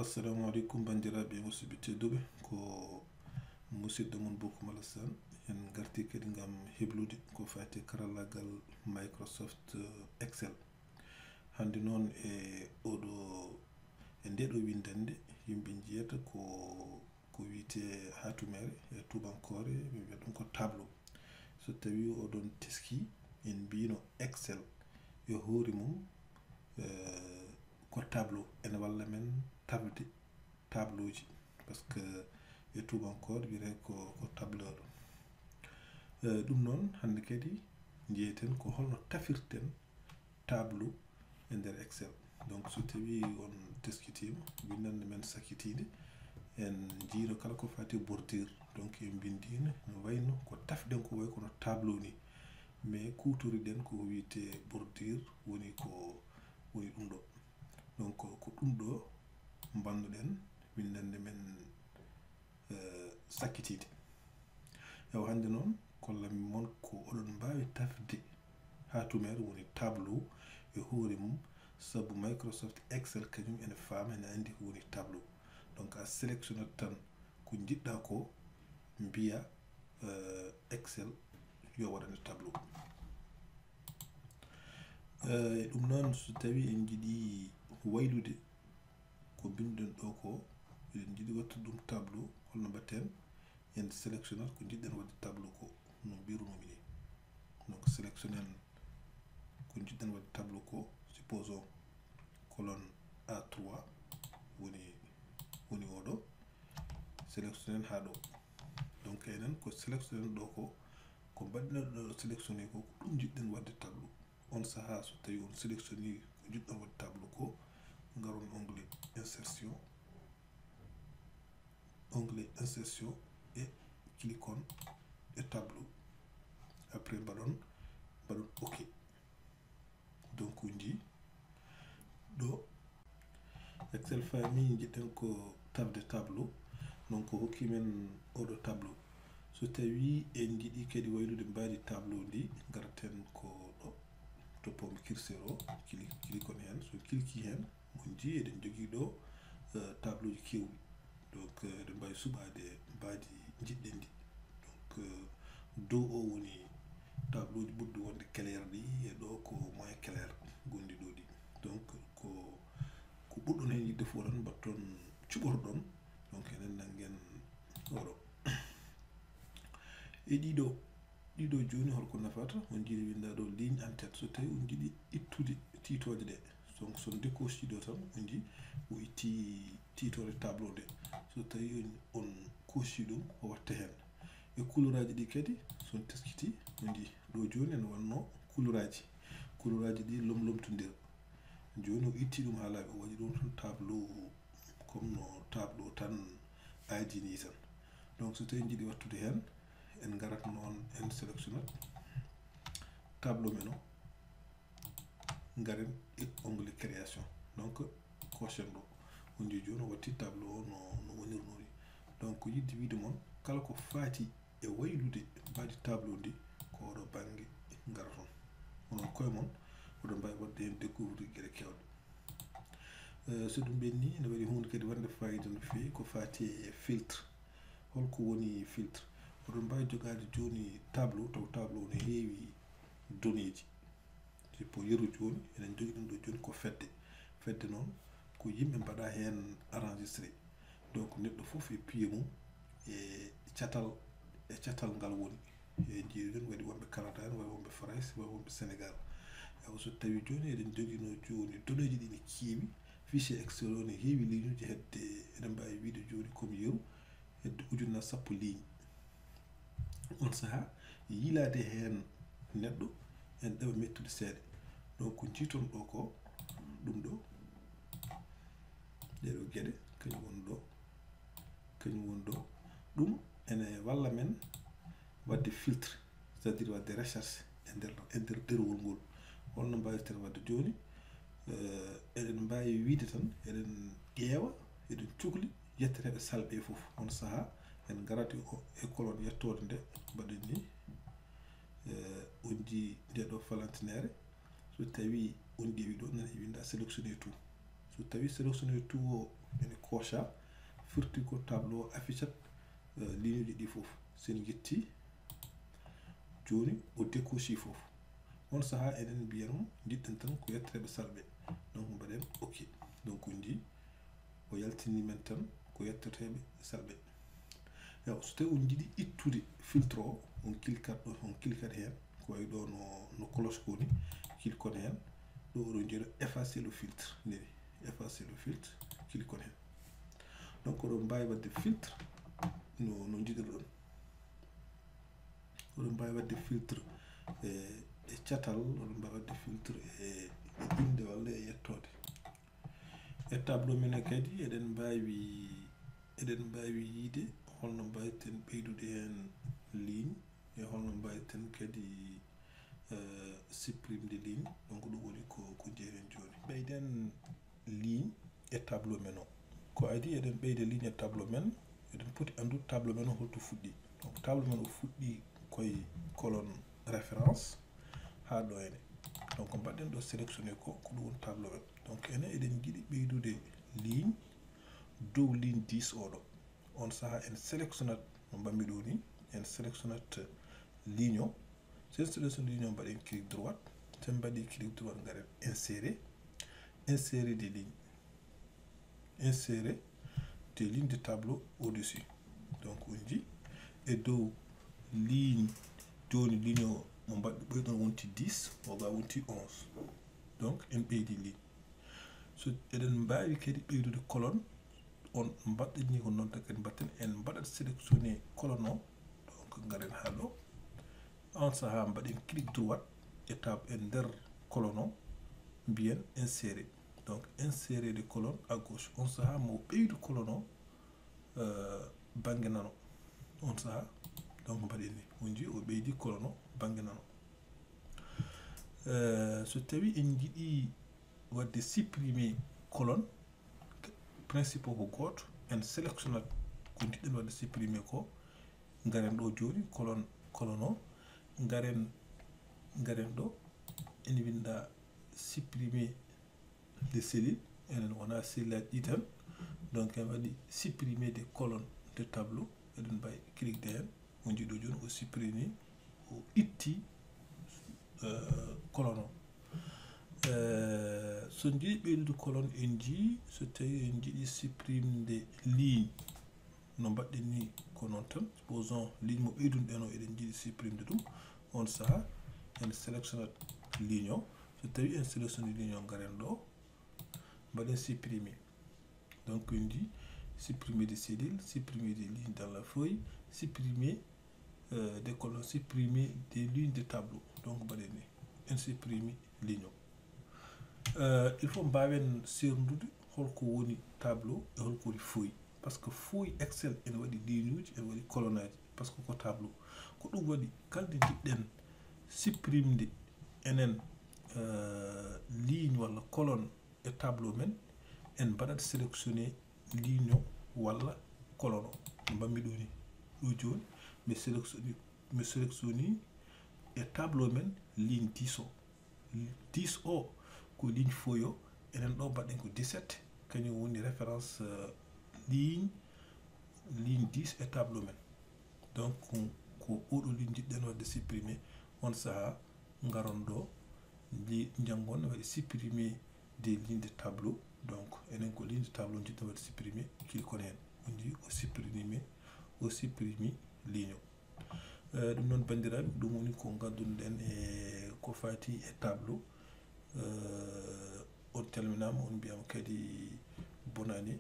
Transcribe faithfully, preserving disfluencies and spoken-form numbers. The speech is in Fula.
Assalamu aleykum, banndiraaɓe musidɓe tedduɓe. Ko musidɗo mon Bokum Alassane. En ngarti kadi ngam heblude ko faati e karallaagal Microsoft, eh, Excel. Hannde noon e oɗo, e ndeɗo winndannde, yimɓe njiyata ko, ko wiyetee haatumere e tuubankoore, ɓe mbiyata ɗum ko tableau. So tawii oɗon teski, en mbiino Excel e hoore mum, eh, ko tableau, ene walla men tafde tableauji, par ce que e tuubankoore wiyetee ko, ko tableur. Eh, ɗum noon, hannde kadi njeyeten ko holno tafirten tableau e nder Excel. Donc, so tawii on teskitiima, winndannde men sakkitiinde, en njiino kala ko faati e bordure. Donc, en mbinndiino no wayno ko tafden ko wayi kono tableau ni. Mais kuutoriɗen ko wiyetee bordure, woni ko, woni ɗum ɗo. Donc, ko ɗum ɗo mbannoɗen winndannde men, eh, sakkitiinde. Ewa, hannde noon, kollanmi mon ko oɗon mbaawi tafde haatumere, woni tableau, e hoore mum, sabu Microsoft Excel kañum ene faama, ene anndi ko woni tableau. Donc, a sélectionnat tan ko njiɗɗa ko, mbiya, eh, Excel yo waɗane tableau. Eh, ɗum noon, so tawii en njiɗi waylude ko mbinnduɗen ɗo ko, eɗen njiɗi waɗtude ɗum tableau, holno mbaɗten? En sélectionnat ko njiɗɗen waɗde tableau ko, no mbirunomi ni. Donc, sélectionnen ko njiɗɗen waɗde tableau ko, supposons colonne A trois woni, woni oɗo. Sélectionnen haa ɗo. Donc, enen ko sélectionnen ɗo ko, ko mbaɗɗen ɗo sélectionné ko, ko ɗum njiɗɗen waɗde tableau. On sahaa, so tawii on sélectionné ko njiɗɗon waɗde tableau ko, ngaron onglet insertion, onglet insertion, e cliquon e tableau. Après, mbaɗon, mbaɗon OK. Donc, ndi ɗo Excel faami, njiɗɗen ko tafde tableau. Donc, o hokki men oɗo tableau. So tawii en njiɗi kadi waylude mbaadi tableau ndi, ngaraten ko ɗo to pom curseur o, cliquon heen. So cliqué heen, on njii eɗen njogii ɗo, eh, tableauji keewɗi. Donc, eh, eɗen mbaawi suɓaade mbaadi njiɗɗen ndi. Donc, eh, dow o woni tableauji ɓurɗi wonde clair ɗi, e ɗo ko moins clair gonɗi ɗo ɗi. Donc, ko, ko ɓurɗon heen yiɗde fof tan mbatton, cuɓorɗon. Donc, enen nanngen oɗo. E ɗiɗo, ɗiɗo jooni holko nafata? On njii winnda ɗo ligne en tête. So tawii on njiɗi ittude tiitooje ɗe, donc so on décoché ɗo tan, on njii o itti tiitoore tableau nde. So tawii on, on coché ɗum, o watta heen. E couleur aji ɗi kadi, so on teskiti, on njii ɗo jooni ene wonno couleur aji. Couleur aji ɗi lomlomtondira. Jooni o itti ɗum haa laaɓi, o waɗi ɗum tan tableau, comme no tableau tan aadi ni tan. Donc, so tawii en njiɗi waɗtude heen, en ngarat noon, en sélectionnat tableau men o, ngaren e onglet création. Donc, cochen ɗo, on njii jooni o watti tableau o no, no wonirnoo ni. Donc, ko yiɗde wiyde mon, kala ko faati e waylude mbaadi tableau ndi, ko oɗo bannge ngaraton. Onon koye mon, oɗon mbaawi waɗde heen découvrir geɗe keewɗe. Eh, so ɗum ɓenni, ene waɗi huunde kadi wonde fayida no feewi, ko faati e filtre. Holko woni filtre? Oɗon mbaawi jogaade jooni tableau, taw tableau o no heewi données ji. Sippo yeru jooni, eɗen njogii ɗum ɗo jooni ko fedde. Fedde noon, ko yimɓe mbaɗa heen enregistré. Donc, neɗɗo fof e piye mum, e catal, e catal ngal woni. E njiiɗi ɗum, waɗi wonɓe Canada en, waɗi wonɓe France, waɗi wonɓe Sénégal. Ewa, so tawii jooni eɗen njoginoo jooni données ji ɗi ne keewi, fichier Excel o ne heewi ligne uji hedde, eɗen mbaawi wiyde jooni comme yeru, hedde ujunnaje sappo ligne. On sahaa, yiilaade heen neɗɗo, en ɗeɓa mettude seeɗa. Donc, ko njiiton ɗo ko ɗum ɗo, ɗeɗo geɗe, kañum woni ɗo, kañum woni ɗo. Ɗum ene walla men waɗde filtre, c'est-à-dire waɗde recherche e nder, e nder ɗerewol ngol. Holno mbaawirten waɗde jooni? Eh, eɗen mbaawi wiyde tan, eɗen ƴeewa, eɗen cukli yetteteeɓe salɓe fof. On sahaa, en ngarat e o-, e colonne yettoode nde, mbaɗen ni, eh, on njii nde ɗo falantinere. So tawii on ƴeewi ɗo, nani e winnda sélectionner tout. So tawii sélectionner tout o, ene cocha, firti ko tableau affichat ligne uji ɗi fof. Sen jetti, joni o décochi fof. On saha enen mbiyan mo jiɗɗen tan ko yetteteɓe salɓe. Donc mbaɗen ok. Donc on jii o yaltini men tan ko yetteteɓe salɓe. Yaw, so tawi on jiɗi ittude filtre o, on cliquat ɗo, on cliquat hen, ko wayi ɗo no, no cloche ko ni, cliquon hen. Ɗo oɗon jiiɗo effacer le filtre, nani, effacer le filtre, cliquon hen. Donc oɗon mbawi wadde filtre no, no jiɗirɗon. Oɗon mbawi wadde filtre e, e catal, oɗon mbawi wadde filtre e, e inde walla e yettode. E tableau men o kadi eɗen mbawi, eɗen mbawi yiide holno mbawirten ɓeydude hen ligne e holno mbawirten kadi, eh, supprimde ligne. Donc ɗum woni ko, ko jeeyen joni. Ɓeyden ligne e tableau men o. Ko adi eɗen ɓeyda ligne e tableau men, eɗen poti andude tableau men o holto fuɗɗi. Donc tableau men o fuɗɗi koye colonne référence ha ɗo ene. Donc mbaɗɗen ɗo sélectionné ko, ko ɗum woni tableau men. Donc ene eɗen jiɗi ɓeydude ligne dow ligne dix oɗo. On saha en sélectionnat no mbaɗmi ɗo ni, en sélectionnat ligne o. Sen sélectionné ligne o, mbaɗen clic droit. Sen mbaɗi clic droit, ngaren insérer, insérer des lignes, insérer des lignes de tableau au-dessus. Donc on jii e dow ligne, joni ligne o mo mbaɗɗo ɓeyɗon wonti dix, o ga wonti onze. Donc en ɓeydi ligne. So eɗen mbawi kadi ɓeydude colonne, on mbaɗɗen ni ko noon tan kadi mbaɗten, en mbaɗat sélectionné colonne o, donc ngaren ha ɗo. On saha mbaɗen clic droit e tab e nder colonne o, mbiyen insérer. Donc insérer des colonnes à gauche. On saha mo ɓeydu colonne o, euh, banggue nano. On saha donc mbaɗen ni, on jii o ɓeydi colonne o banggue nano. Euh, so tawi en jiɗi wadde supprimer colonne, principe o ko goto, en sélectionnat ko jiɗɗen wadde supprimer ko, ngaren ɗo joni colonne, colonne o, ngaren, ngaren ɗo ene winda supprimer de cellule, enen wona cellule aji ɗi tan. Donc en waɗi supprimer des colonnes de tableau, eɗen mbawi cliquer hen, on jii ɗo joni o supprimi, o itti, euh, colonne o. Euh, so jiɗi ɓeydude colonne, en jii so tawi en jiɗi supprimde ligne, no mbaɗɗen ni ko noon tan. Supposons ligne mo ɓeydunɗen o eɗen jiɗi supprimde ɗum, on saha en sélectionnat ligne o. So tawi en sélectionné ligne o, ngaren ɗo, mbaɗen supprimer. Donc en jii supprimer des cellules, supprimer des lignes dans la feuille, supprimer, euh, des colonnes, supprimer des lignes de tableau. Donc mbaɗen ni, en supprimi ligne o. Euh, il faut mbawen serndude holko woni tableau e holko woni feuille. Par ce que feuille Excel ene waɗi ligne uji, ene waɗi colonne aji, par ce que ko tableau. Ko ɗum waɗi kala nde jiɗɗen supprimde enen, euh, ligne walla colonne e tableau men, en mbaɗat sélectionné ligne o walla colonne o. No mbaɗmi ɗo ni. Ɗo joni mi sélectionné, mi sélectionné e tableau men ligne dix o. Dix o ko ligne feuille o, enen ɗo mbaɗɗen ko dix-sept, kañum woni référence, euh, ligne, ligne dix e tableau men. Donc ko oɗo ligne jiɗɗen wadde supprimer. On saha ngaron ɗo, li-, janngon waɗi supprimer des lignes de tableau. Donc enen ko ligne de tableau jiɗɗen wadde supprimer, cliquon hen. On jii o supprimi, o supprimi ligne o. Eh, ɗum noon, banndiraaɓe, ɗum woni ko ngaddunoɗen e ko faati e tableau. Eh, on calminaama, on mbiyaama kadi bonani.